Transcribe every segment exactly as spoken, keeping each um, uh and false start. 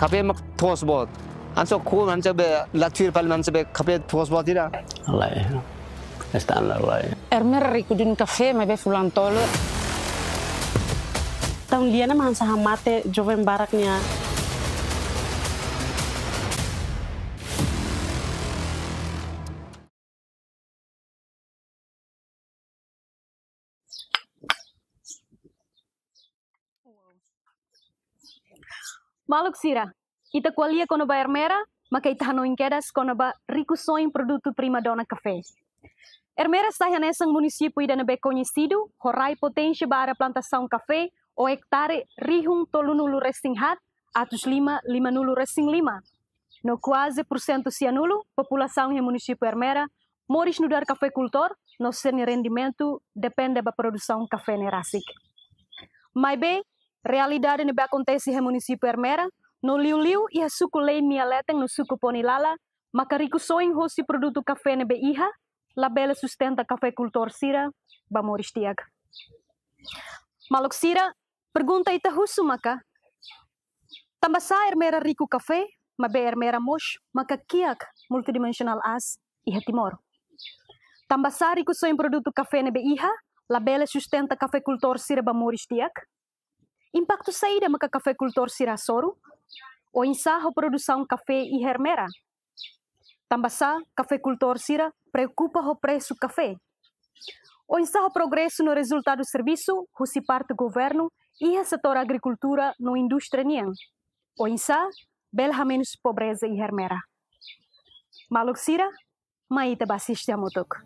Kafé mak to'os boot. Hanesan ku, hanesan be la tuir fali, hanesan be kafé to'os boot ida. Lae. Standar lae. Ermera riku duni kafé maibé fulan tolu. Taun lia ne'e mak hanesan hamate joven barak nia. Maluk sira, ita ko'alia kona-ba Ermera, maka ita hanoin kedas kona-ba rikusoin produtu primadona kafé. Ermera sai hanesan munisípiu ida ne'ebé koñesidu ho rai poténsia ba área plantasaun kafé ho ektare rihun tolunulu-resin-haat, atus lima limanulu-resin-lima. No kuaze pursentu sianulu populasaun iha munisípiu Ermera moris nu'udar kafekultór no sira-nia rendimentu depende ba produsaun kafé ne'e rasik. Maibé, realidade ne'ebé akontese iha munisípiu Ermera, no liuliu iha suku Leimea Leten no suku Ponilala, maka rikusoin hosi produtu kafé ne'ebé iha, labele sustenta kafekultór sira ba moris di'ak. Maluk sira, pergunta ita husu maka, tanbasá Ermera riku kafé, maibé Ermera mós maka kiak multidimensionál aas iha Timor? Tanbasá rikusoin produtu kafé ne'ebé iha, labele sustenta kafekultór sira ba moris di'ak? Impaktu saida maka kafekultór sira hasoru? Oinsá ho produsaun kafé iha Ermera? Tanbasá kafekultór sira preokupa ho presu kafé? Oinsá ho progresu no rezultadu servisu husi parte governu iha setór agrikultura no indústria nian? Oinsá bele hamenus pobreza iha Ermera? Maluk sira, mai ita bá asiste hamutuk.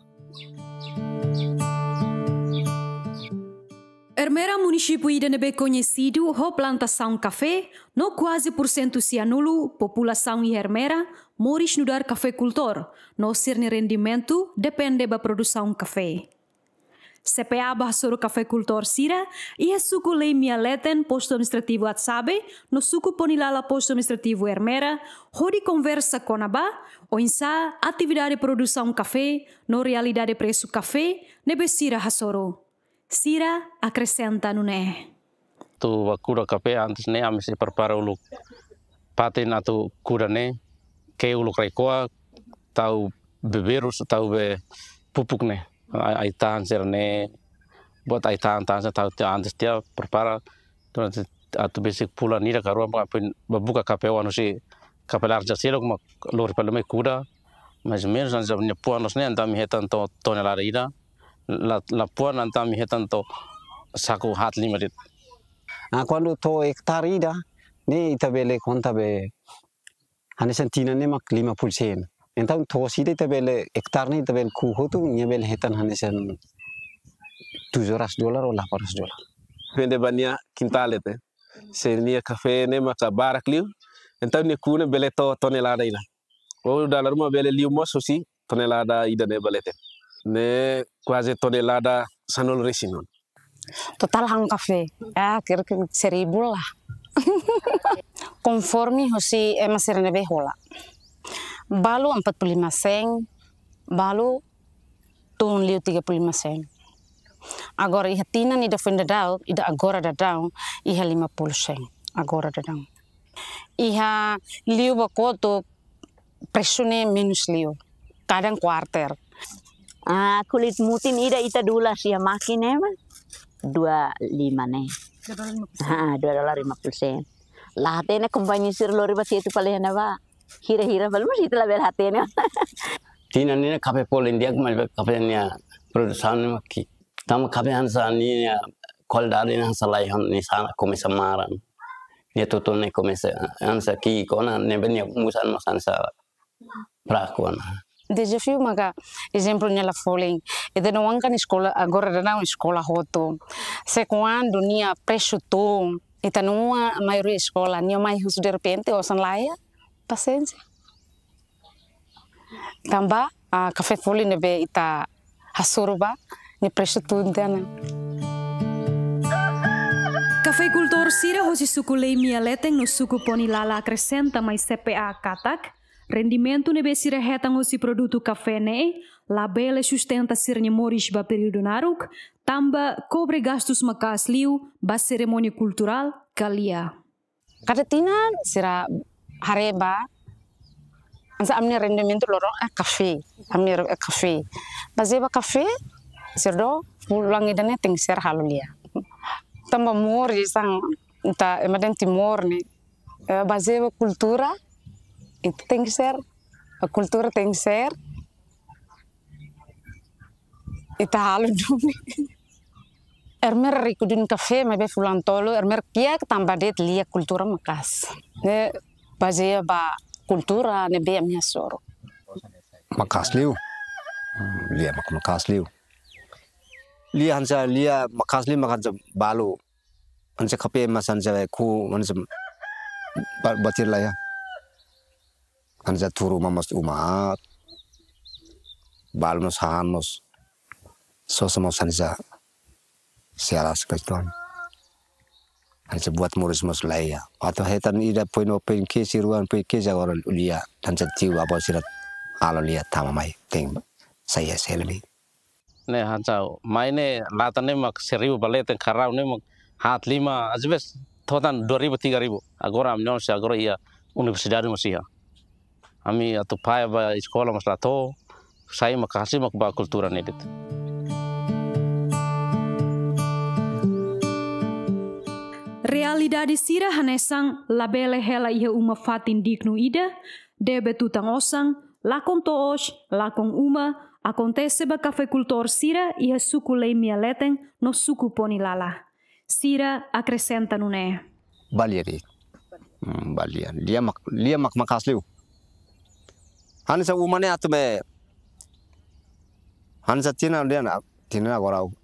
Ermera munisípiu ida ne'ebé koñesidu ho plantasaun kafé, no kuaze pursentu sianulu populasaun iha Ermera moris nu'udar kafekultór, no sira-nia rendimentu depende ba produsaun kafé. C P A bá hasoru kafekultór sira iha suku Leimea Leten, postu administrativu Atsabe, no suku Ponilala, postu administrativu Ermera, hodi konversa kona-ba oinsá atividade produsaun kafé no realidade presu kafé ne'ebé sira hasoru. Sira akresenta nune'e. Atu bá kuda kafé antes ne'e ami sei prepara uluk fatin atu kuda ne'e, ke'e uluk rai-koa, tau be berus, tau be pupuk ne'e. Ai, ai-tahan sira-ne'e, buat ai-tahan, tahan sira tau tiha antes tiha prepara. Durante atu besik fulan ida ka rua mak ami bá buka kafé oan husi kafé laran sira seluk mak lori fali mai kuda. Mais ou menus hanesan nia fuan loos ne'e entaun ami hetan to'o tonelada ida. La, la fuan entaun ami hetan to'o saku haat lima de'it. Ah, kuandu to'o ektare ida, ne'e ita bele konta be hanesan tinan ne'e mak lima puluh sen. Entaun to'os ida ita bele ektare ne'e ita bele ku'u hotu, nia bele hetan hanesan tujuh ratus dolar ou delapan ratus dolar. Depende ba nia kintál de'it. Se nia kafé ne'e maka barak liu, entaun nia ku'u ne'e bele to'o tonelada ida. Ou dala ruma bele liu mós husi tonelada ida ne'e ba leten. Ne'e kuaze tonelada sanulu-resin-neen. Totál hahán kafé, ya, kira-kira seribu lah. Konforme husi ema sira ne'ebé hola. Balu empat puluh lima sen, balu tun liu tiga puluh lima sen. Agora iha tinan ida foin daudaun, ida agora daudaun, iha lima puluh sen. Agora daudaun. Iha liu ba kotuk presu ne'e menus liu. Kadang kuarter. Ah, kulit mutin ida ita dulas iha mákina ne'e mak dua lima ne'e. Dua dolar lima puluh sen. Ah, dua dolar lima puluh sen. La hatene kompañia sira lori ba situ fali iha ne'ebá. Hira-hira fali mós ita labele hatene. Tinan ne'e kafé folin di'ak, maibé kafé nia produsaun ne'e mak ki'ik. Tanba kafé hanesan nia kualidade ne'e hanesan laiha, nia sa'e komesa maran. Nia tutun ne'e komesa hanesan ki'ik ona, ne'ebé nia musan mós hanesan fraku ona. Dezafiu maka, ezemplu nia la folin. Ita-nia oan kan eskola, agora daudaun eskola hotu. Se kuandu nia presu tun, ita-nia oan maioria eskola, nia mai husu derrepente, osan laiha, pasiénsia. Tanba, ah, kafé folin ne'ebé ita hasoru ba, nia presu tun tiha ona. Kafekultór sira hosi suku Leimea Leten no suku Ponilala akresenta mai C P A katak, rendimentu ne'ebé sira hetan hosi produtu kafé ne'e labele sustenta sira-nia moris ba períodu naruk, tanba kobre gastus maka'as liu ba serimónia kulturál ka lia. Kada tinan sira haree ba, hanesan ami-nia rendimentu loron, eh, kafé. Ami-nia, eh, kafé. Bazeia ba kafé, sira dook, fulan ida-ne'e tenke ser halo lia. Tanba moris hanesan, ita ema dehan Timor ne'e, eh, bazeia ba kultura, ita tenke ser, kultura tenke ser, ita halo duni. Ermer riku duni kafé, maibé fulan tolu, ermer kiak tanba de'it lia kultura maka'as. Ne'e bazeia ba kultura ne'ebé ami hasoru. Maka'as liu. Hmm, lia mak-, maka'as liu. Lia hanesan lia maka'as liu mak hanesan balu. Hanesan kafé mós hanesan ku, hanesan ba-, batir la iha. Hanesan tuur uma mós uma aat. Balu mós hahán mós. Sosa mós hanesan sei alas kaiton. Hanesan buat moris mós la iha. Atu hetan ida poin o poin kesi ruan poin kesi agora lia. Hanesan tiu avó sira halo lia tama mai. Tenke sai hasil mai. Ne'e hanesan mai ne'e latan ne'e mak seribu ba leten, karau ne'e mak haat lima, às vezes to'o tan dua ribu, tiga ribu. Agora ami-nia oan sira agora iha universidade mós iha. Ami atu paga ba eskola mós la to'o, sai maka'as liu mak ba kultura ne'e de'it. Realidade sira hanesan labele hela iha uma fatin dignu ida, debe tutan osan, lakon to'os, lakon uma, akontese ba kafekultór sira iha suku Leimea Leten no suku Ponilala. Sira akresenta nune'e. Ba lia de'it. Hmm, ba lia. Lia mak-, lia mak-, maka'as liu. Hanesan uma ne'e atu mai. Hanesan tinan dehan, tinan agora ha'u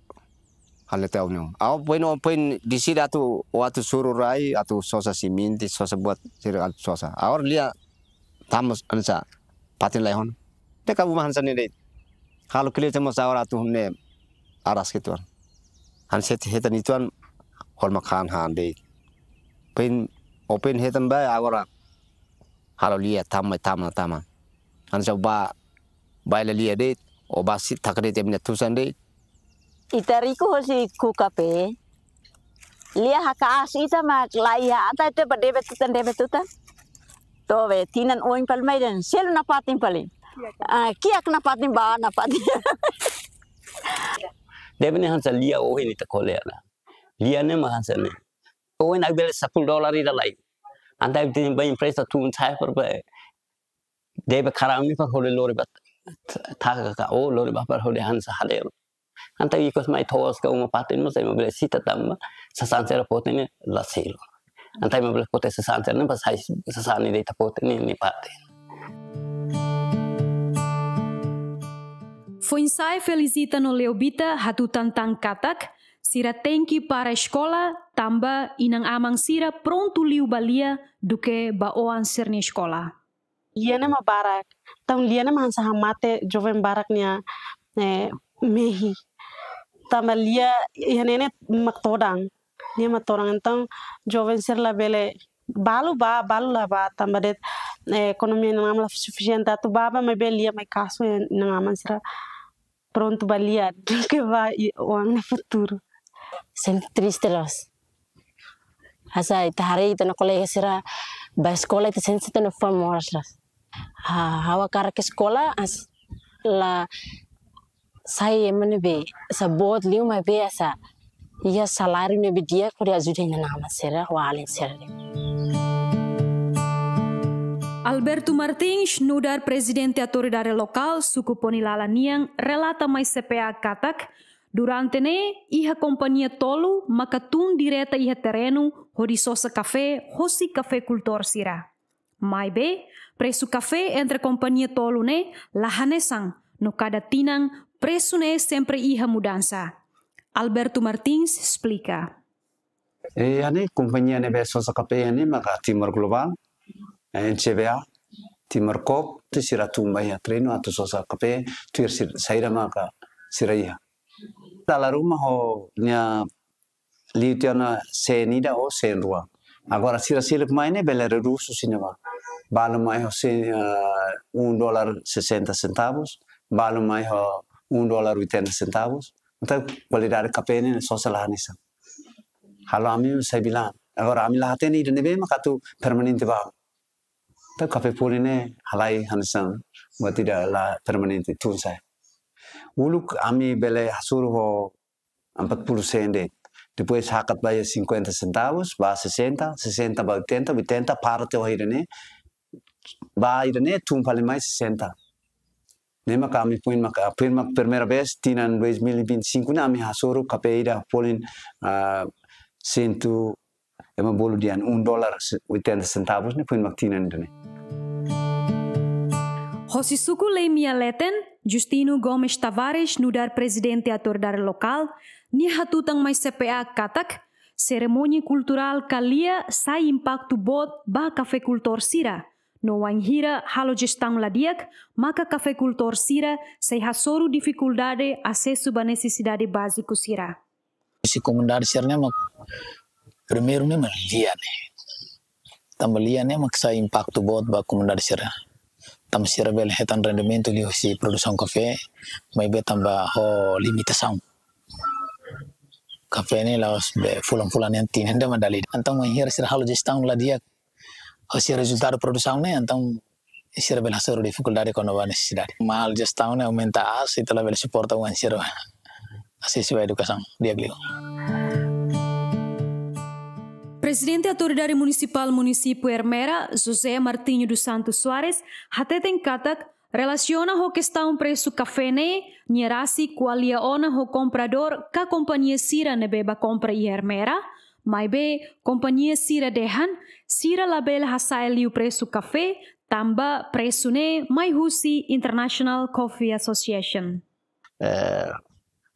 halo tau niu. Ha'u poin, poin deside atu, atu suru rai, atu sosa simente, sosa buat sira atu sosa. Agora lia tama hanesan fatin la iha ona. Dehan uma hanesan ne'e de'it. Halo kili temos agora atu ne'e aras kituan. Hanesan hetan ituan hol makan han de'it. Poin, o poin hetan ba agora halo lia tama, tama, tama. Hanesan ba, ba lia de'it, o ba si taka de'it ema nia tusan de'it. Ita riku hosi ku kafé. Lia haka'as ita mak la iha, ita ita ba debe tutan, debe tutan. To'o be tinan oin fali mai dehan selu nafatin fali. Ah, kiak nafatin ba nafatin. Debe ne'e hanesan lia ohin ita ko'alia ona. Lia ne'e mak hanesan ne'e. Ohin ami bele sapuluh dolar ida lai. Entaun ami tenke ba empresta tun sai para be. Debe karau ne'e para hodi lori ba taka ka o lori ba para hodi hanesan hale'u. Entaun ikus mai to'os ka uma fatin mós ema bele sita tanba sasán sira foti ne'e la selu. Entaun ema bele foti sasán sira ne'e ba sai sasán ida ita foti ne'e, ne'e fatin. Foin-sa'e Felisita no Leobita hatutan tan katak, sira tenke para eskola tanba inan-aman sira prontu liu ba lia duké ba oan sira-nia eskola. Lia ne'e mak barak. Entaun lia ne'e mak hanesan hamate joven barak nia, eh, mehi. Tanba lia iha ne'e ne'e mak todan. Lia mak todan. Entaun joven sira labele balu ba, balu la ba, tanba de'it, eh, ekonomia inan-aman la sufisiente atu ba, ba maibé lia mai kasu inan-aman sira prontu ba lia duké ba i-, oan nia futuru. Sente triste loos. Hanesan ita haree ita-nia kolega sira ba eskola ita sente ita-nia fuan moras loos. Ha, ha'u hakarak eskola hanesan la sai ema ne'ebé, hanesan boot liu maibé hanesan iha saláriu ne'ebé di'ak hodi ajuda inan-aman sira ho alin sira. Alberto Martins, nu'udar prezidente autoridade lokál suku Ponilala nian, relata mai C P A katak, durante ne'e iha kompañia tolu maka tun direta iha terrenu hodi sosa kafé hosi kafekultór sira. Maibé, presu kafé entre kompañia tolu ne'e la hanesan, no kada tinan presu ne'e sempre iha mudansa. Alberto Martins esplika. E, iha ne'e kompañia ne'ebé sosa kafé iha ne'e maka Timor Global, e, N C B A, Timor Coop, te sira tun ba iha terrenu atu sosa kafé, tuir sir-, saida maka sira iha. Dala ruma ho nia liu tiha ona sen ida ou sen rua. Agora sira seluk mai ne'e bele redús husi ne'ebá. Balu mai ho sen, eh, um dólar sessenta centavos, balu mai ho um dólar oitenta centavos. Entaun kualidade kafé ne'e sosa la hanesan. Halo ami sai bilan. Agora ami la hatene ida ne'ebé mak atu permanente ba. Tanba kafé folin ne'e halai hanesan buat ida la permanente, tun sa'e. Uluk ami bele hasoru ho empat puluh sen de'it. Depois hakat ba iha cinquenta centavos, ba sessenta, sessenta ba oitenta, oitenta para to'o ida-ne'e, ba ida-ne'e tun fali mai sessenta. Ne'e maka ami foin maka, foin maka primeira vez, tinan dois mil e vinte e cinco ne'e ami hasoru kafé ida folin, ah, cento, ema bolu dehan um dólar oitenta centavos ne'e foin maka tinan ida-ne'e. Hosi suku Leimea Leten, Justino Gomes Tavares, nu'udar prezidente autoridade lokál, nia hatutan mai C P A katak, serimónia kulturál ko'alia sai impaktu boot ba kafekultór sira. No wainhira halo jestaun la di'ak, maka kafekultór sira sei hasoru difikuldade asesu ba nesesidade báziku sira. Husi komunidade sira-ne'e mak primeiru ne'e mak lia ne'e. Tanba lia ne'e mak sai impaktu boot ba komunidade sira. Tanba sira bele hetan rendimentu liuhusi produsaun kafé, maibé tanba ho limitasaun. Kafé ne'e la'ós be fulan-fulan nian, tinan ida mak dala ida. Entaun wainhira sira halo jestaun la di'ak, husi rezultadu produsaun ne'e, entaun sira bele hasoru difikuldade kona-ba nesesidade. Mal jestaun ne'e aumenta aas, ita la bele suporta oan sira asesu ba edukasaun di'ak liu. Prezidente Autoridade Munisipál Munisípiu Ermera, José Martinho dos Santos Soares, hateten katak, relasiona ho kestaun presu kafé ne'e, nia rasik ko'alia ona ho kompradór ka kompañia sira ne'ebé bá kompra iha Ermera, maibé kompañia sira dehan, sira labele hasa'e liu presu kafé, tanba presu ne'e mai husi International Coffee Association. Eh,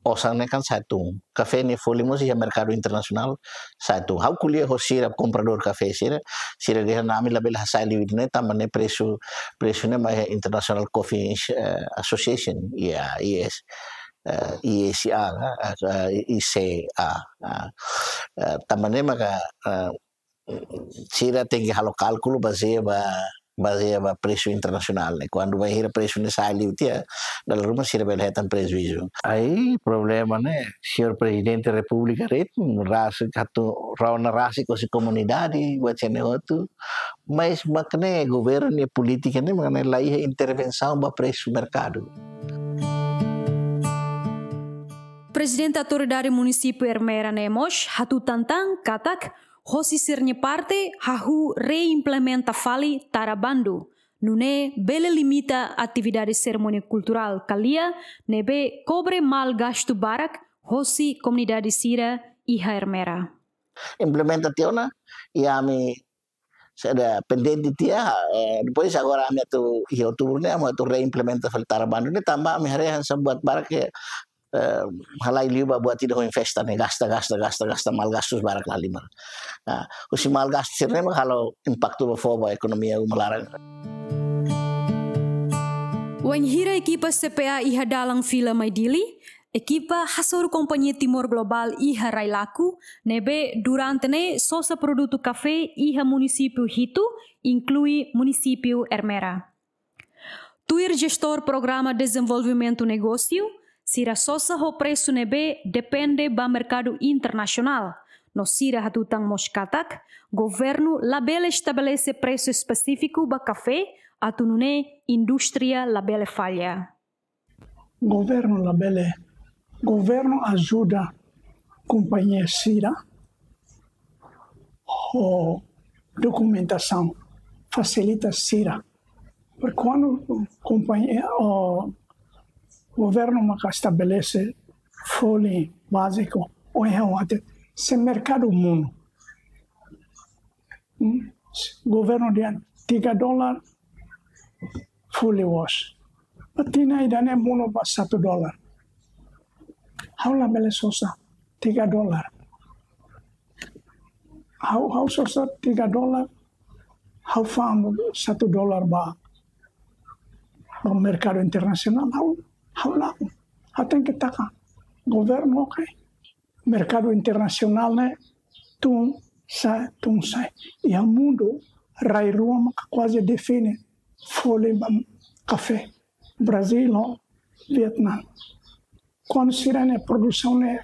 osan ne'e kan sa'e tun. Kafé nia folin mós iha merkadu internasionál sa'e tun. Ha'u ko'alia ho sira kompradór kafé sira, sira dehan ami labele hasa'e liu ida-ne'e tanba ne'e presu, presu ne'e mai iha International Coffee, eh, Association, iha I S, eh, I S A, eh, I C A, eh, eh, tanba ne'e maka, eh, sira tenke halo kálkulu bazeia ba, bazeia ba presu internasionál ne'e. Kuandu bainhira presu ne'e sa'e liu tiha, dala ruma sira bele hetan prejuízu. Ai, problema ne'e, señór Prezidente Repúblika de'it, rasik atu, rona rasik husi komunidade, buat sira-ne'e hotu. Mas mak ne'e governu nia polítika ne'e, mak ne'e la iha intervensaun ba presu merkadu. Prezidente Autoridade Munisípiu Ermera ne'e mós hatutan tan katak, hosi sira-nia parte, hahú reimplementa fali tara bandu, nune'e bele limita atividade serimónia kulturál ko'alia ne'ebé kobre mal gastu barak hosi komunidade sira iha Ermera. Implementa tiha ona, i ami sei la pendente tiha, eh, depois agora ami atu iha outubru ne'e, ami atu reimplementa fali tara bandu ne'e tanba ami haree hanesan buat barak ke, eh, halai liu ba buat ida ho investa ne'e, gasta, gasta, gasta, gasta, mal gastus barak lahalimar. Nah, husi mal gastus sira-ne'e mak halo impaktu ba foho ba ekonomia uma laran. Wainhira ekipa C P A iha dalan fila mai Dili, ekipa hasoru kompañia Timor Global iha Railaco, ne'ebé durante ne'e sosa produtu kafé iha munisípiu hitu, inklui munisípiu Ermera. Tuir jestór Programa Dezenvolvimentu Negósiu, sira sosa ho presu ne'ebé depende ba merkadu internasionál. No sira hatutan mós katak, governu labele estabelese presu espesífiku ba kafé, atu nune'e indústria labele falla. Governu labele, governu ajuda kompañia sira ho dokumentasaun, fasilita sira. Porke kuandu kompañia, o governu maka estabelese folin báziku, o iha watet, se merkadu monu. Hmm? Governu dehan tiga dólar folin woos. Ba tinan ida-ne'e monu ba satu dólar. Ha'u labele sosa tiga dólar. Ha'u, ha'u sosa tiga dólar, ha'u fa'an satu dólar ba, ba merkadu internasionál, ha'u, ha'u la'o. Ha'u tenke taka governu, oke. Merkadu internasionál ne'e tun sa'e, tun sa'e. Iha mundu, rai rua maka kuaze define folin ba kafé. Brazil ho Vietnam. Kuandu sira-nia produsaun ne'e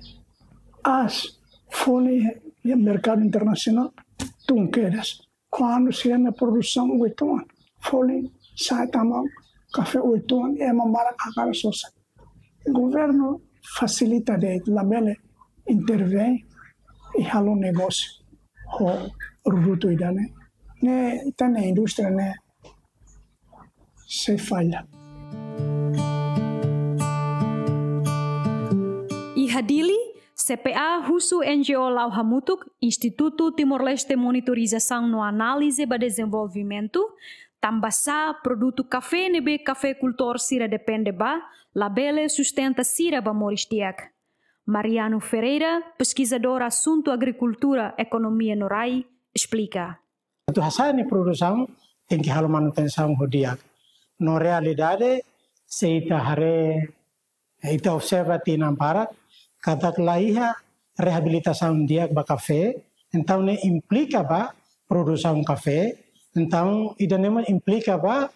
aas folin iha merkadu internasionál, tun kedas. Kuandu sira-nia produsaun uitoan, folin sa'e tama kafé uitoan, ema barak hakarak sosa. Governu fasilita de'it, labele intervein i halo negósiu ho produtu ida-ne'e. Ne'e ita-nia indústria ne'e sei falla. Iha Dili, C P A husu N G O La'o Hamutuk, Institutu Timor-Leste Monitorizasaun no Análize ba Dezenvolvimentu, tanbasá produtu kafé ne'ebé kafekultór sira depende ba, labele sustenta sira ba moris di'ak. Mariano Ferreira, peskizadór asuntu agrikultura, ekonomia no rai, esplika. Atu hasa'e nia produsaun, tenke halo manutensaun ho di'ak. No realidade, se ita haree, ita observa tinan barak, katak la iha reabilitasaun di'ak ba kafé, entaun ne'e implika ba produsaun kafé, entaun ida-ne'e mós implika ba,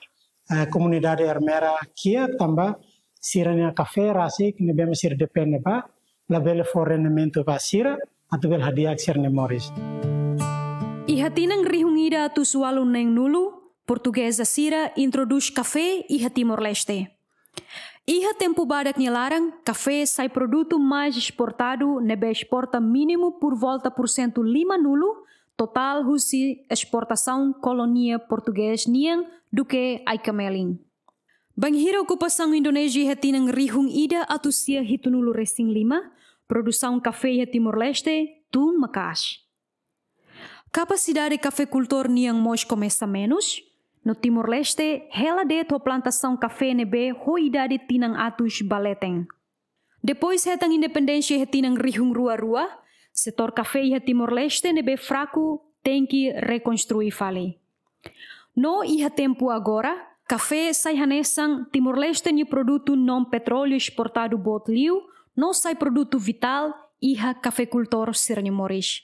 eh, komunidade Ermera kiak tanba sira-nia kafé rasik ne'ebé mak sira depende ba, labele fó rendimentu ba sira, atu bele hadi'ak sira-nia moris. Iha tinan rihun ida atus ualu neen-nulu, portugeza sira introdús kafé iha Timor-Leste. Iha tempu badak nia laran, kafé sai produtu mais esportadu ne'ebé esporta mínimu por volta porsentu lima-nulu totál husi esportasaun kolónia portugés nian duké ai-kamelin. Bainhira okupasaun Indonézia iha tinan rihun ida atus sia hitunulu resin lima, produsaun kafé iha Timor-Leste tun maka'as. Kapasidade kafekultór nian mós komesa menus, no Timor-Leste hela de'it ho plantasaun kafé ne'ebé ho idade tinan atus ba leten. Depois hetan independénsia iha tinan rihun rua rua, setór kafé iha Timor-Leste ne'ebé fraku tenke rekonstrui fali. No iha tempu agora, kafé sai hanesan Timor-Leste nia produtu non-petróleu esportadu boot liu, no sai produtu vitál iha kafekultór sira-nia moris.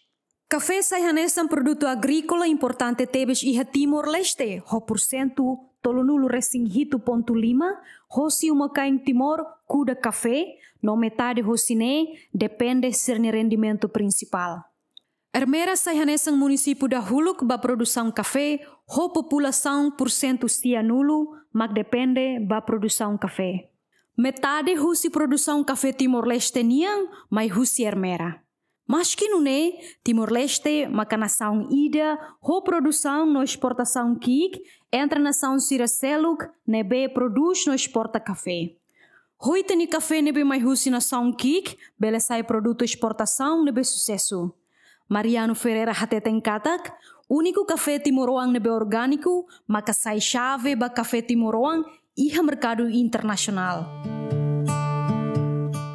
Kafé sai hanesan produtu agríkola importante tebes iha Timor-Leste, ho porsentu tolunulu resin hitu pontu lima hosi uma-kain Timor kuda kafé, no metade hosi ne'e depende sira-nia rendimentu prinsipál. Ermera sai hanesan munisípiu dahuluk ba produsaun kafé, ho populasaun porsentu sianulu mak depende ba produsaun kafé. Metade husi produsaun kafé Timor-Leste nian mai husi Ermera. Maski nune'e, Timor-Leste maka nasaun ida ho produsaun no esportasaun ki'ik entre nasaun sira seluk ne'ebé prodús no esporta kafé. Ho ita-nia kafé ne'ebé mai husi nasaun ki'ik bele sai produtu esportasaun ne'ebé susesu. Mariano Ferreira hateten katak, úniku kafé timoroan ne'ebé orgániku maka sai xave ba kafé timoroan iha merkadu internasionál.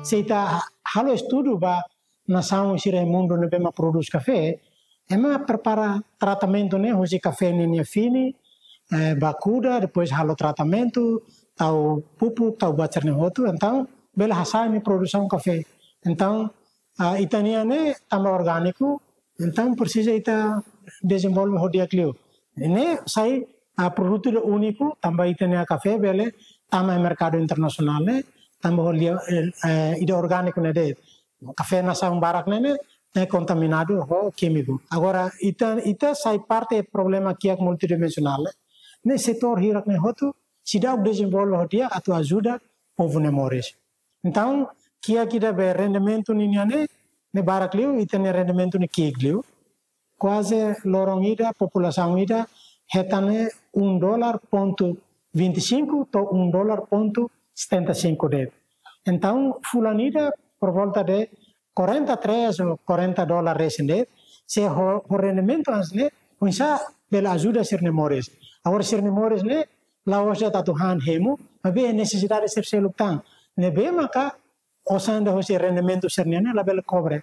Se ita halo estudu ba nasaun sira iha mundu ne'ebé mak prodús kafé, ema prepara tratamentu ne'e husi kafé ninia fini, eh, ba kuda, depois halo tratamentu, tau pupuk, tau buat sira-ne'e hotu, entaun bele hasa'e nia produsaun kafé. Entaun, ah, ita-nia ne'e tanba orgániku, entaun presiza ita dezenvolve ho di'ak liu. Ne'e sai, ah, produtu ida úniku, tanba ita-nia kafé bele tama iha merkadu internasionál ne'e, tanba ho lia, eh, eh, ida orgániku ne'e de'it. Kafé nasaun barak ne'e, ne'e, ne'e kontaminadu ho kímiku. Agora, ita, ita sai parte problema kiak multidimensionál ne'e. Ne'e setór hirak ne'e hotu, seidauk dezenvolve ho di'ak atu ajuda povu nia moris. Entaun, kiak ida be rendimentu ninian ne'e, ne'e barak liu, ita-nia rendimentu ne'e ki'ik liu. Kuaze loron ida, populasaun ida, hetan ne'e um dólar ponto vinte e cinco to'o um dólar ponto setenta e cinco de'it. Entaun, fulan ida, por volta de quarenta e três ou quarenta dólares de'it, se ho, ho rendimentu hanesan ne'e, oinsá bele ajuda sira-nia moris. Agora sira-nia moris ne'e, la'ós de'it atu han hemu, maibé nesesidade sira seluk tan. Ne'ebé maka osan ida hosi rendimentu sira-nian ne'e labele kobre.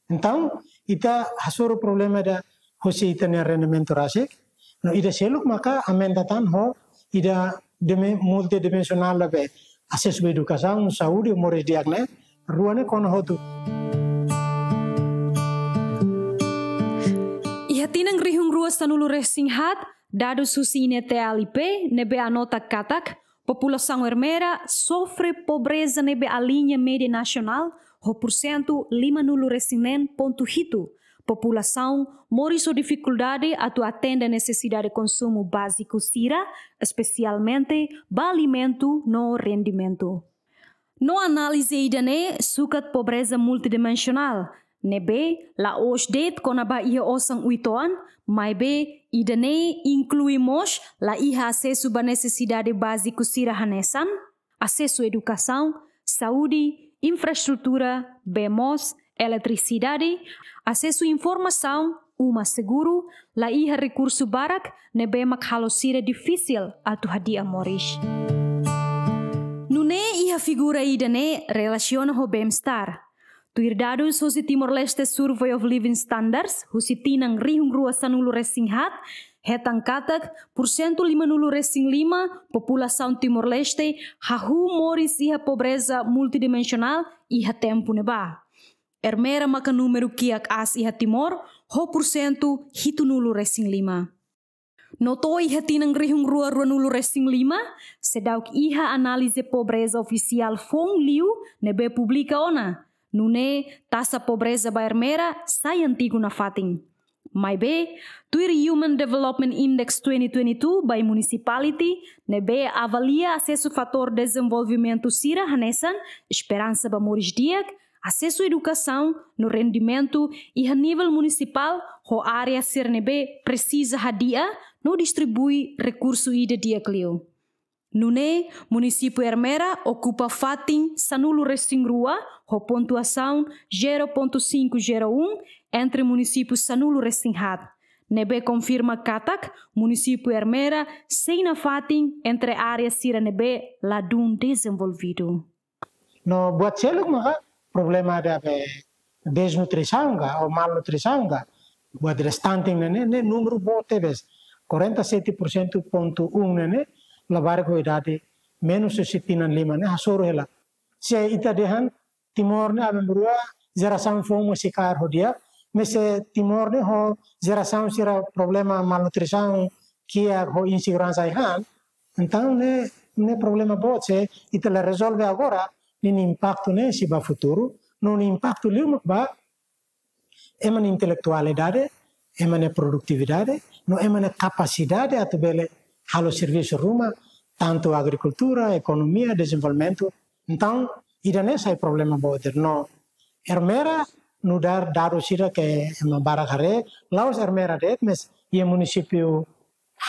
Entaun, ita hasoru problema ida hosi ita-nia rendimentu rasik, no ida seluk maka aumenta tan ho ida dime-, multidimensionál ne'ebé asesu ba edukasaun, saúde, moris di'ak ne'e, rua ne'e kona hotu. Iha tinan rihun rua sanulu resin haat, dadus husi INETL I P ne'ebé anota katak, populasaun Ermera sofre pobreza ne'ebé aliña média nasionál ho porsentu limanulu resin neen pontu hitu, Populasaun moris ho difikuldade atu atende nesesidade konsumu báziku sira, espesialmente ba alimentu no rendimentu. No análize ida-ne'e sukat pobreza multidimensionál, ne'ebé la'ós de'it kona-ba iha osan uitoan, maibé ida-ne'e inklui mós la iha asesu ba nesesidade báziku sira hanesan asesu edukasaun, saúde, infraestrutura, bee moos, eletrisidade, asesu informasaun, uma seguru, la iha rekursu barak ne'ebé mak halo sira difisil atu hadi'a moris. Nune'e iha figura ida-ne'e relasiona ho bem-estar. Tuir dadus husi Timor-Leste Survey of Living Standards, husi tinan rihun rua sanulu resin haat, hetan katak pursentu lima-nulu resin lima populasaun Timor-Leste hahú moris iha pobreza multidimensionál iha tempu ne'ebá. Ermera maka númeru kiak aas iha Timor, ho pursentu hitunulu resin lima. No to'o iha tinan rihun rua ruanulu resin lima, seidauk iha análize pobreza ofisiál foun liu ne'ebé publika ona. Nune'e taxa pobreza ba Ermera sai antigu nafatin. Maibé, tuir Human Development Index twenty twenty-two by municipality, ne'ebé avalia asesu fatór dezenvolvimentu sira hanesan esperansa ba moris di'ak, asesu edukasaun no rendimentu iha nivel munisipál ho área sira ne'ebé presiza hadi'a no distribui rekursu ida di'ak liu. Nune'e, munisípiu Ermera okupa fatin sanulu resin rua ho pontuasaun zero ponto cinco zero um entre munisípiu sanulu resin haat. Ne'ebé konfirma katak munisípiu Ermera sei nafatin entre área sira ne'ebé ladún dezenvolvidu. No buat seluk maka problema de abe desnutrisaun ka, ou malnutrisaun ka. Buat de stunting ne'e, ne'e, ne'e númeru boot tebes. Quarenta e sete por cento ponto um ne'e, ne'e labarik ho idade menus husi tinan lima ne'e hasoru hela. Se ita dehan Timor ne'e aban-bainrua jerasaun foun mós sei kaer ho di'ak, maibé se Timor ne'e ho jerasaun sira problema malnutrisaun, kiak ho inseguransa ai-han, entaun ne'e, ne'e problema boot se ita la rezolve agora, nia impaktu ne'e sei ba futuru, no nia impaktu liu mak ba ema nia intelektualidade, ema nia produtividade, no ema nia kapasidade atu bele halo servisu ruma, tantu agrikultura, ekonomia, dezenvolvimentu. Entaun, ida-ne'e sai problema boot. No Ermera nu'udar dadus sira ke ema barak haree, la'ós Ermera de'it, maibé iha munisípiu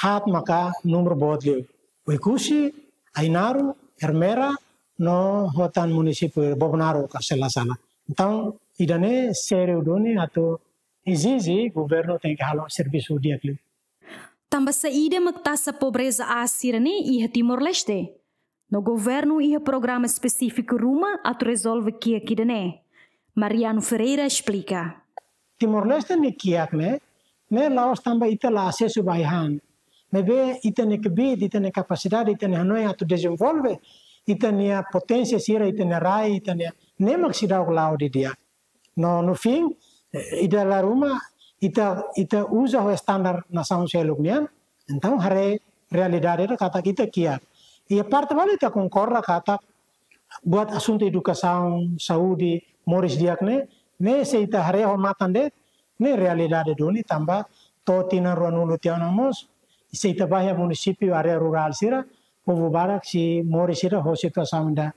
haat maka númeru boot liu. Oekusi, Ainaro, Ermera, no ho tan munisípiu Bobonaro ka se la sala. Entaun, ida-ne'e sériu duni atu ezije governu tenke halo servisu di'ak liu. Tanba saida mak taxa pobreza aas sira-ne'e iha Timor-Leste? No governu iha programa espesífiku ruma atu rezolve kiak ida-ne'e? Mariano Ferreira esplika. Timor-Leste nia kiak ne'e, ne'e la'ós tanba ita la asesu ba ai-han. Maibé ita-nia kbiit, ita-nia kapasidade, ita-nia hanoin atu dezenvolve ita-nia poténsia sira, ita-nia rai, ita-nia, ne'e mak seidauk la'o didi'ak. No, no fim, eh, ida la ruma, ita, ita uza ho standar nasaun seluk nian, entaun haree realidade ida katak ita kiak. Iha parte balu ita konkorda katak buat asuntu edukasaun, saúde, moris di'ak ne'e, ne'e se ita haree ho matan de'it, ne'e realidade duni tanba to'o tinan ruanulu tiha ona mós, se ita bá iha munisípiu área rurál sira, povu barak sei moris sira ho situasaun ida,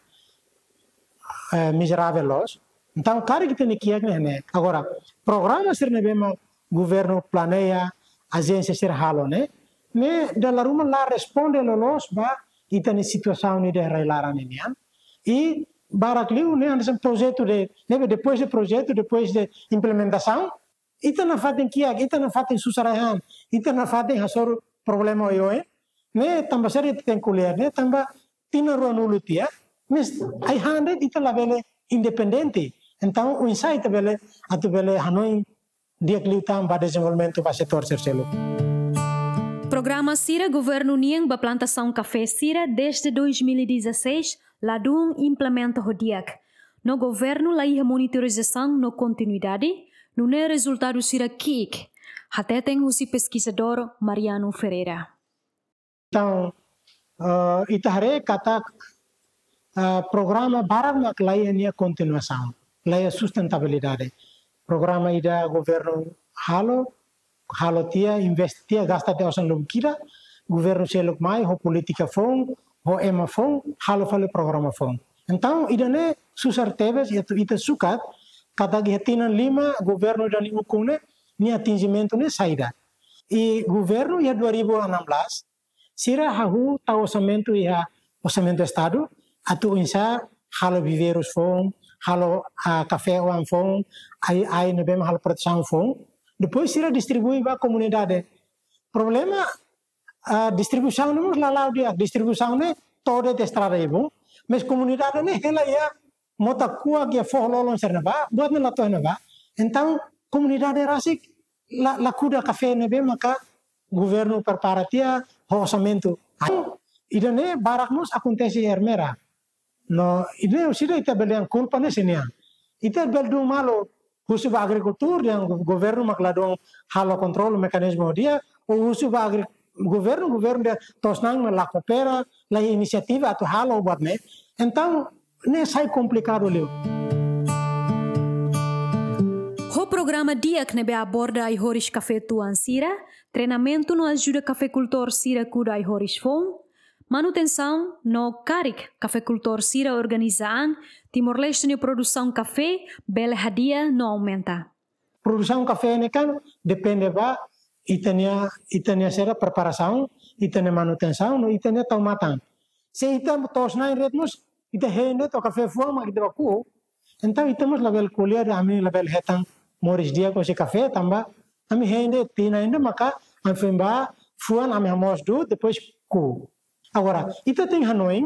eh, mizeravel loos. Entaun, karik ita-nia kiak ne'e, ne'e. Agora, programa sira ne'ebé mak governu planeia, ajénsia sira halo ne'e, ne'e dala ruma la responde loloos ba ita-nia situasaun ida iha rai-laran ninian. I barak liu ne'e hanesan projetu de, ne'ebé depois de projetu, depois de implementasaun, ita nafatin kiak, ita nafatin susar ai-han, ita nafatin hasoru problema oioin, ne'e tanba sériu ita tenke ko'alia, ne'e tanba tinan ruanulu tiha, maibé ai-han de'it ita labele independente. Entaun, oinsá ita bele, atu bele hanoin di'ak liután ba dezenvolvimentu ba setór sira seluk. Programa sira governu nian ba plantasaun kafé sira desde dois mil e dezasseis ladún implementa ho di'ak. No governu la iha monitorizasaun no kontinuidade, nune'e rezultadu sira ki'ik. Hateten husi peskizadór Mariano Ferreira. Entaun, eh, ita haree katak, eh, programa barak mak la iha nia kontinuasaun, la iha sustentabilidade. programa ida governu halo, halo tiha, investe tiha, gasta tiha osan lubuk ida, governu seluk mai ho polítika foun, ho ema foun, halo fali programa foun. Entaun, ida-ne'e susar tebes, ita, ita sukat katak iha tinan lima governu ida-ne'e ukun ne'e, nia atinjimentu ne'e saida. I governu iha dua ribu enam belas, sira hahú tau orsamentu iha Orsamentu Estadu, atu oinsá halo viveirus foun, halo, ah, kafé oan foun, ai, ai ne'ebé mak halo protesaun foun. Depois sira distribui ba komunidade. Problema, ah, distribuisaun ne'e mós la la'o di'ak, distribuisaun ne'e to'o de'it estrada ibun. Mais komunidade ne'e hela iha mota kuak iha foho lolon sira-ne'ebá, buat ne'e la to'o iha ne'ebá. Entaun, komunidade rasik la, la kuda kafé ne'ebé maka governu prepara tiha ho orsamentu. Ida-ne'e barak mós akontese iha Ermera. No, ida-ne'e husi ida ita bele dehan kulpa ne'e husi nia. Ita bele duun malu husu ba agrikultór dehan go-, governu mak ladún halo kontrolu mekanizmu di'ak, ou husu ba agri-, governu, governu dehan to'os-na'in mak la koopera, la inisiativa atu halo buat ne'e. Entaun, ne'e sai komplikadu liu. Ho programa di'ak ne'ebé aborda ai-horis kafé tuan sira, treinamentu no ajuda kafekultór sira kuda ai-horis foun, manutensaun no karik kafekultór sira organiza an, Timor-Leste nia produsaun kafé bele hadi'a no aumenta. Produsaun kafé ne'e kan depende ba ita-nia, ita-nia sira preparasaun, ita-nia manutensaun, no ita-nia tau matan. Se ita to'os-na'in de'it mós, ita hein de'it to'o kafé fuan mak ita bá ku'u. Entaun ita mós labele ko'alia dehan ami labele hetan moris di'ak husi kafé tanba ami hein de'it tinan ida maka ami foin bá fuan ami hamoos du'ut, depois ku'u. Agora, ita tenke hanoin,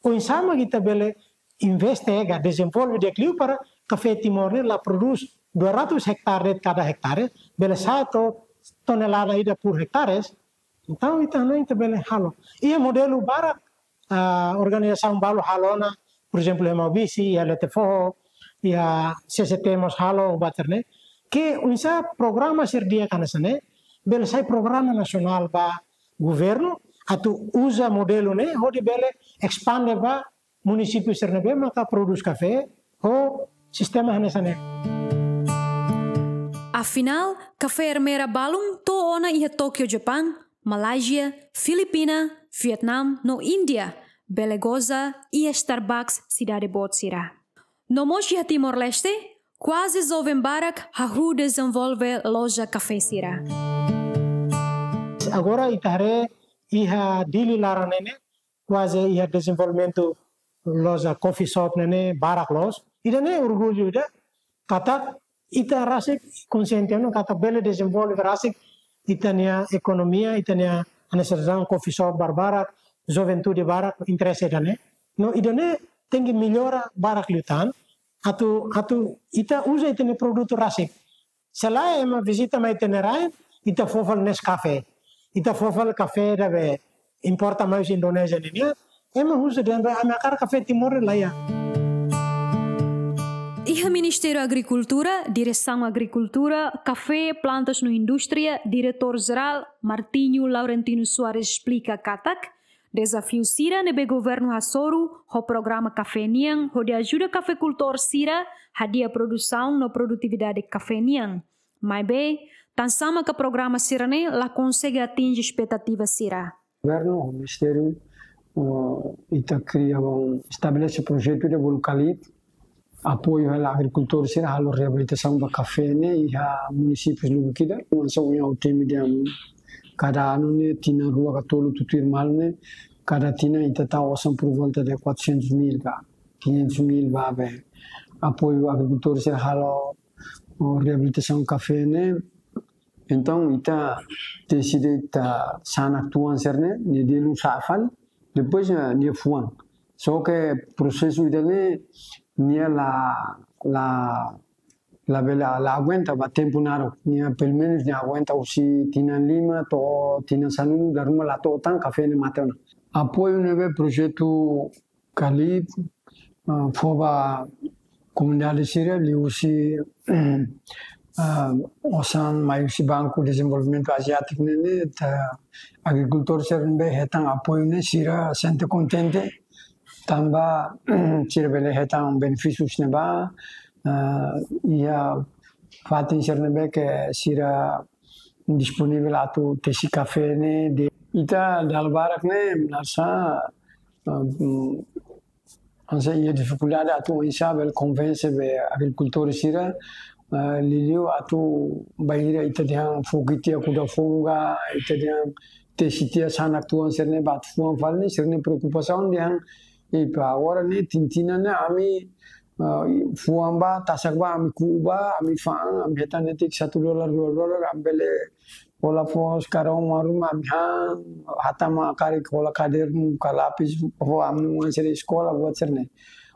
oinsá mak ita bele investe ka dezenvolve di'ak liu para kafé Timor ne'e la prodús dua ratus hektare de'it kada hektare, bele satu tonelada ida por hektare. Entaun, ita hanoin ita bele halo. Iha modelu barak, ah, organizasaun balu halo ona, por ezemplu, iha Maubisse, iha Lete Foho, iha C C T mós halo buat sira-ne'e. Ke oinsá programa sira di'ak hanesan ne'e, bele sai programa nasionál ba governu, atu uza modelu ne'e, hodi bele espande ba munisípiu sira ne'ebé maka prodús kafé ho sistema hanesan ne'e. Afinál, kafé Ermera balun to'o ona iha Tókiu, Japaun, Malázia, Filipina, Vietnam no Índia, bele goza iha Starbucks sidade boot sira. No mós iha Timor-Leste, kuaze joven barak hahú dezenvolve loja kafé sira. Agora ita haree iha Dili laran ne'e ne'e, kuaze iha dezenvolvimentu loja coffee shop ne'e ne'e barak loos. Ida-ne'e orgullu ida, katak ita rasik konsiente ona katak bele dezenvolve rasik ita-nia ekonomia, ita-nia hanesan coffee shop barbarak, juventude barak interese ida-ne'e. No ida-ne'e tenke mellora barak liután, atu, atu ita uza ita-nia produtu rasik. Se lae ema vizita mai ita-nia rain, ita fó fali Nescafé. Ita fó fali kafé ida be importa mai husi Indonézia ninian. Ema husu dehan be ami hakarak kafé Timor la iha. Iha Ministériu Agrikultura, Diresaun Agrikultura, Kafé, Plantas no Indústria, Diretór Jerál Martinho Laurentino Soares esplika katak, dezafiu sira ne'ebé governu hasoru ho programa kafé nian hodi ajuda kafekultór sira hadi'a produsaun no produtividade kafé nian. Maibé, tansá maka programa sira-ne'e la konsege atinje espetativa sira. Governu, ministériu, oh, ita kria, bom, estabelese projetu ida bolu KALID, apoiu hela agrikultór sira halo reabilitasaun ba kafé ne'e iha munisípiu lubuk ida. Oinsá ohin ha'u temi dehan kada anu ne'e tinan rua ka tolu tutuir malu ne'e, kada tinan ita tau osan por volta de quatrocentos mil ka quinhentos mil ba be apoiu agrikultór sira halo, oh, reabilitasaun kafé ne'e. Entaun, ita deside ita sanak tuan sira-ne'e, nia delun sa'e fali, depois, eh, nia fuan. Só ke prosesu ida-ne'e, nia la, la, la bele, la aguenta ba tempu naruk. Nia, pelumenus, nia aguenta husi tinan lima to'o tinan sanulu, dala ruma la to'o tan, kafé ne'e mate ona. Apoiu ne'ebé projetu KALID, ah, fó ba komunidade sira liuhusi, ah, osan mai husi Banku Dezenvolvimentu Aziátiku ne'e ne'e, ita agrikultór sira ne'ebé hetan apoiu ne'e sira sente kontente, tanba sira bele hetan benefísius ne'ebá, ah, iha fatin sira ne'ebé ke sira disponivel atu tesi kafé ne'e de'it. Ita dala barak ne'e, nasa, ah, mm, hanesan iha difikuldade atu oinsá bele konvense ba agrikultór sira, ah, liuliu atu bainhira ita dehan foki tiha kuda foun ka, ita dehan tesi tiha sanak tuan sira ne'e ba atu fuan fali ne'e, sira-nia preokupasaun dehan, "Epá, agora ne'e tinan-tinan ne'e ami, ah, fuan ba, tasak ba, ami ku'u ba, ami fa'an, ami hetan netik satu dolar, dua dolar, ami bele hola foos, karau marum, ami han, hatama karik hola kadernu ka lapis, fó ami-nia oan sira eskola, buat sira-ne'e."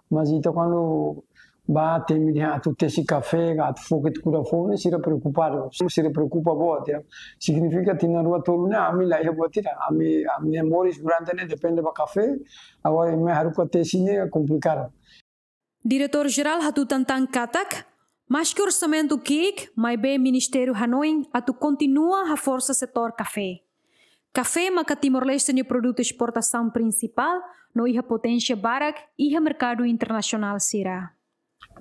Mas ita kuandu ba temi dehan atu tesi kafé, ka atu foki tiha kuda foun ne'e, sira preokupadu. Sira preokupa boot, ya. Signifika tinan rua tolu ne'e ami la iha buat ida. Ami, ami-nia moris durante ne'e depende ba kafé. Agora imi haruka tesi ne'e komplikadu. Diretór Jerál hatutan tan katak, maske orsamentu ki'ik, maibé ministériu hanoin atu kontinua haforsa setór kafé. Kafé maka Timor-Leste nia produtu esportasaun prinsipál, no iha poténsia barak iha merkadu internasionál sira.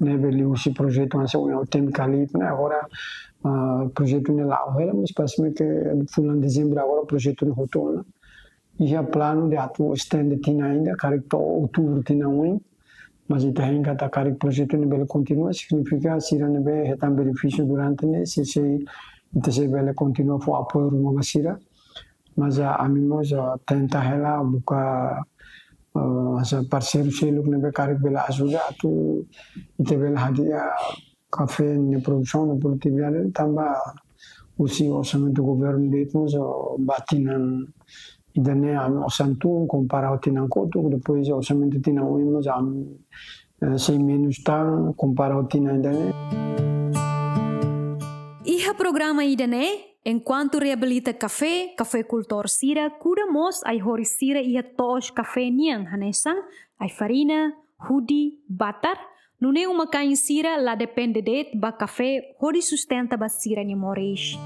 Ne'ebé liuhusi projetu hanesan ohin ha'u temi karik ne'e, agora, ah, projetu ne'e la'o hela, mas parese-me ke fulan dezembru agora projetu ne'e hotu ona. Iha planu de atu estende tinan ida, karik to'o outubru tinan oin. Mas ita hein katak karik projetu ne'e bele kontinua, signifika sira ne'ebé hetan benefísiu durante ne'e, sei, sei, ita sei bele kontinua fó apoiu ruma ba sira. Mas, ah, ami mós, ah, tenta hela buka, ah, hanesan parseiru seluk ne'ebé karik bele ajuda atu ita bele hadi'a kafé nia produsaun no produtividade tanba husi orsamentu governu de'it mós, ah, ba tinan ida-ne'e ami osan tun kompara ho tinan kotuk, depois orsamentu tinan oin mós ami, eh, sei menus tan kompara ho tinan ida-ne'e. Iha programa ida-ne'e, enkuantu reabilita kafé, kafekultór sira kuda mós ai-horis sira iha to'os kafé nian hanesan ai-farina, hudi, batar, nune'e uma-kain sira la depende de'it ba kafé hodi sustenta ba sira-nia moris.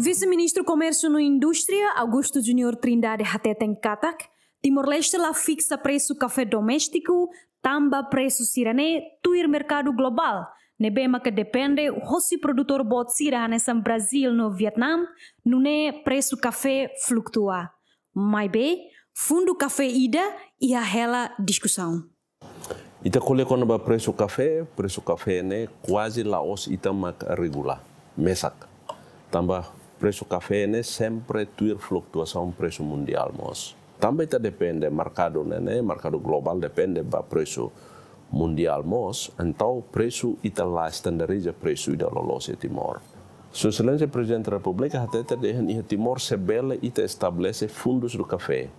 Vise-Ministru Komérsiu no Indústria, Augusto Junior Trindade, hateten katak, Timor-Leste la fiksa presu kafé doméstiku, tanba presu sira-ne'e tuir merkadu globál, ne'ebé maka depende hosi produtór boot sira hanesan Brazíl no Vietnam, nune'e presu kafé fluktua. Maibé, fundu kafé ida iha hela diskusaun. Ita ko'alia kona-ba presu kafé, presu kafé ne'e kuaze la'ós ita mak regula, mesak. Tanba presu kafé ne'e sempre tuir flutuasaun presu mundiál mós. Tanba ita depende merkadu ne'e, ne'e merkadu globál depende ba presu mundiál mós, entaun presu ita la estandariza presu ida loloos iha Timor. Sua Exelénsia Prezidente Repúblika hatete dehan iha Timor se bele ita estabelese fundos do café.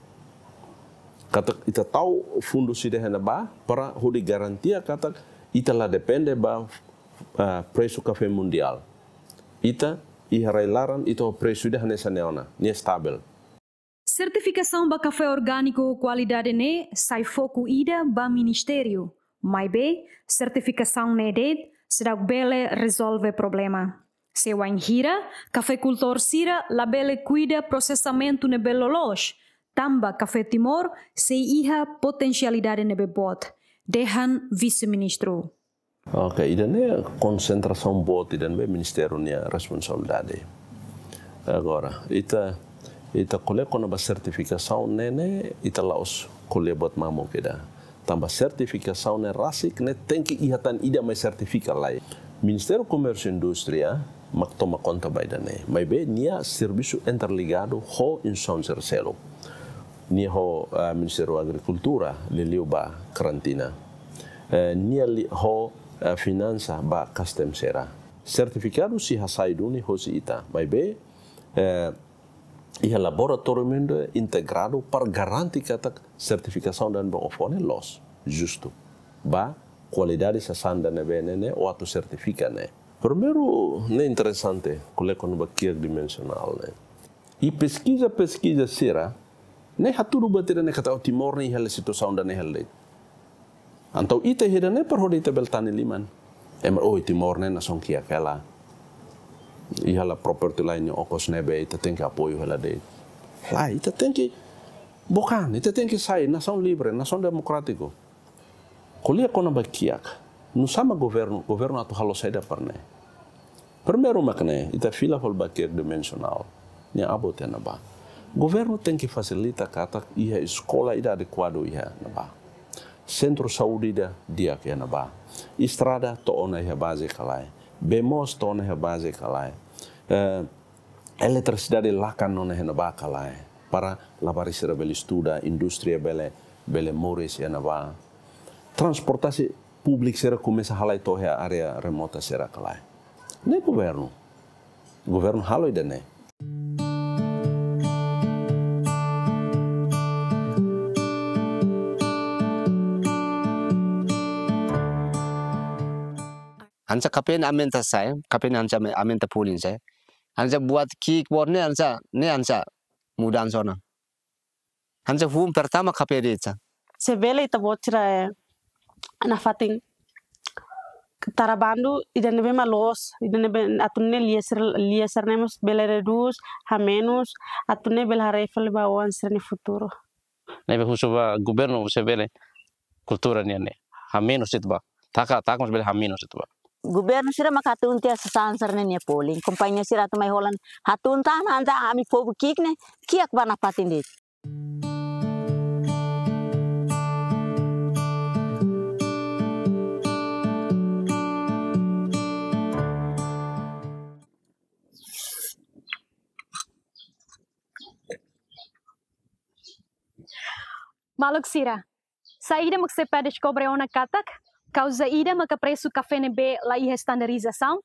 Katak ita tau fundu sira-ne'e ba para hodi garantia katak ita la depende ba, ah, presu kafé mundiál. Ita iha rai-laran ita ho presu ida hanesan ne'e ona, nia stabil. Sertifikasaun ba kafé orgániku ho kualidade ne'e sai foku ida ba ministériu. Maibé, sertifikasaun ne'e de'it seidauk bele rezolve problema. Se wainhira kafekultór sira labele kuida prosesamentu ne'ebé loloos, tanba kafé Timor sei iha potensialidade ne'ebé boot, dehan Vise-Ministru. Oke, ida-ne'e konsentrasaun boot ida ne'ebé ministériu nia responsabilidade. Agora, ita, ita ko'alia kona-ba sertifikasaun ne'e, ne'e ita la'ós ko'alia buat mamuk ida. Tanba sertifikasaun ne'e rasik ne'e tenke iha tan ida mai sertifika lai. Ministériu Komérsiu Indústria mak toma konta ba ida-ne'e. Maibé nia servisu interligadu ho instituisaun sira seluk. Nia ho, eh, Ministériu Agrikultura, liuliu ba karantina. Eh, nia li-, ho, eh, finansa ba kastem sira. Sertifikadu sei hasai duni hosi ita. Maibé, eh, iha laboratóriu ida integradu para garante katak sertifikasaun ida ne'ebé o fó ne'e loos, justu. Ba kualidade sasán ida ne'ebé ne'e, o atu sertifika ne'e. Primeiru, ne'e interesante, ko'alia kona-ba kiak dimensionál ne'e. I peskiza, peskiza sira, ne'e hatudu buat ida ne'e katak Timor ne'e iha hela situasaun ida ne'e hela de'it. Entaun ita iha ida-ne'e para hodi ita bele tane liman. Ema, oh, Timor ne'e nasaun kiak hela. Iha hela property lain nia okos ne'ebé ita tenke apoiu hela de'it. Lae, ita tenke buka, ita tenke sai nasaun livre, nasaun demokrátiku. Ko'alia kona-ba kiak. Nusá mak governu, governu atu halo saida para ne'e? Primeiru mak ne'e, ita fila fali ba kir dimensionál nia abut iha ne'ebá. Governu tenke fasilita katak iha eskola ida adekuadu iha ne'ebá. Sentru saúde ida di'ak iha ne'ebá. Estrada to'o ona iha baze ka lae. Bee moos to'o ona iha baze ka lae. Eh, eletrisidade lakan ona iha ne'ebá ka lae. Para labarik sira bele estuda, indústria bele, bele moris iha ne'ebá. Transportasi públiku sira komesa halai to'o iha área remota sira ka lae. Ne'e governu. Governu halo ida-ne'e. Hanesan kafé ne'e aumenta sa'e, kafé ne'e hanesan aumenta folin sa'e. Hanesan buat ki'ik boot ne'e hanesan, ne'e hanesan mudansa ona. Hanesan hun pertama kafé de'it. Se bele ita-boot sira, eh, nafatin tara bandu ida ne'ebé mak loos, ida ne'ebé atu nune'e lia sira, lia sira-ne'e mós bele redús, hamenus, atu nune'e bele haree fali ba oan sira-nia futuru. Ne'ebé husu ba governu se bele kultura nian ne'e hamenus de'it ba. Taka, taka mós bele hamenus de'it ba. Governu sira mak hatún tiha sasán sira-ne'e nia folin. Kompañia sira atu mai hola hatún tan hanesan ami povu ki'ik ne'e, kiak ba nafatin de'it. Maluk sira, saida mak CEPAL deskobre ona katak, kauza ida maka presu kafé ne'ebé la iha estandarizasaun,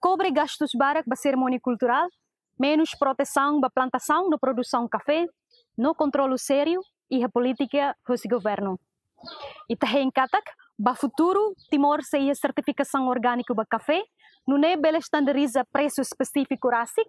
kobre gastus barak ba serimónia kulturál, menus protesaun ba plantasaun no produsaun kafé, no kontrolu sériu iha polítika husi governu. Ita hein katak, ba futuru, Timor sei iha sertifikasaun orgániku ba kafé, nune'e bele estandariza presu espesífiku rasik,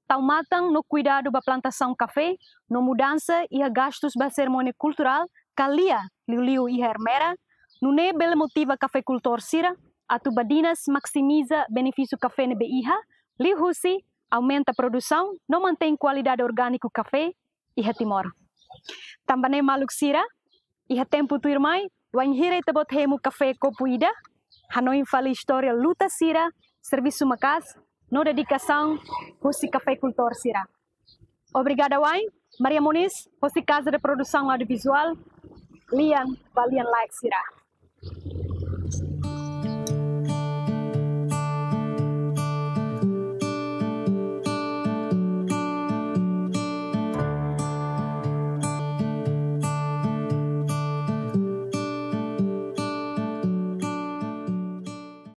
tau matan no kuidadu ba plantasaun kafé, no mudansa iha gastus ba serimónia kulturál ka lia liuliu iha Ermera, nune'e bele motiva kafekultór sira atu badinas maksimiza benefísiu kafé ne'ebé iha, liuhusi aumenta produsaun no mantein kualidade orgániku kafé iha Timor. Tanba ne'e maluk sira, iha tempu tuirmai, wainhira ita-boot hemu kafé kopu ida, hanoin fali istória luta sira, servisu maka'as, no dedikasaun husi kafekultór sira. Obrigada wa'in, Maria Moniz, hosi Casa de Produção Audiovisual, lian ba lian-laek sira.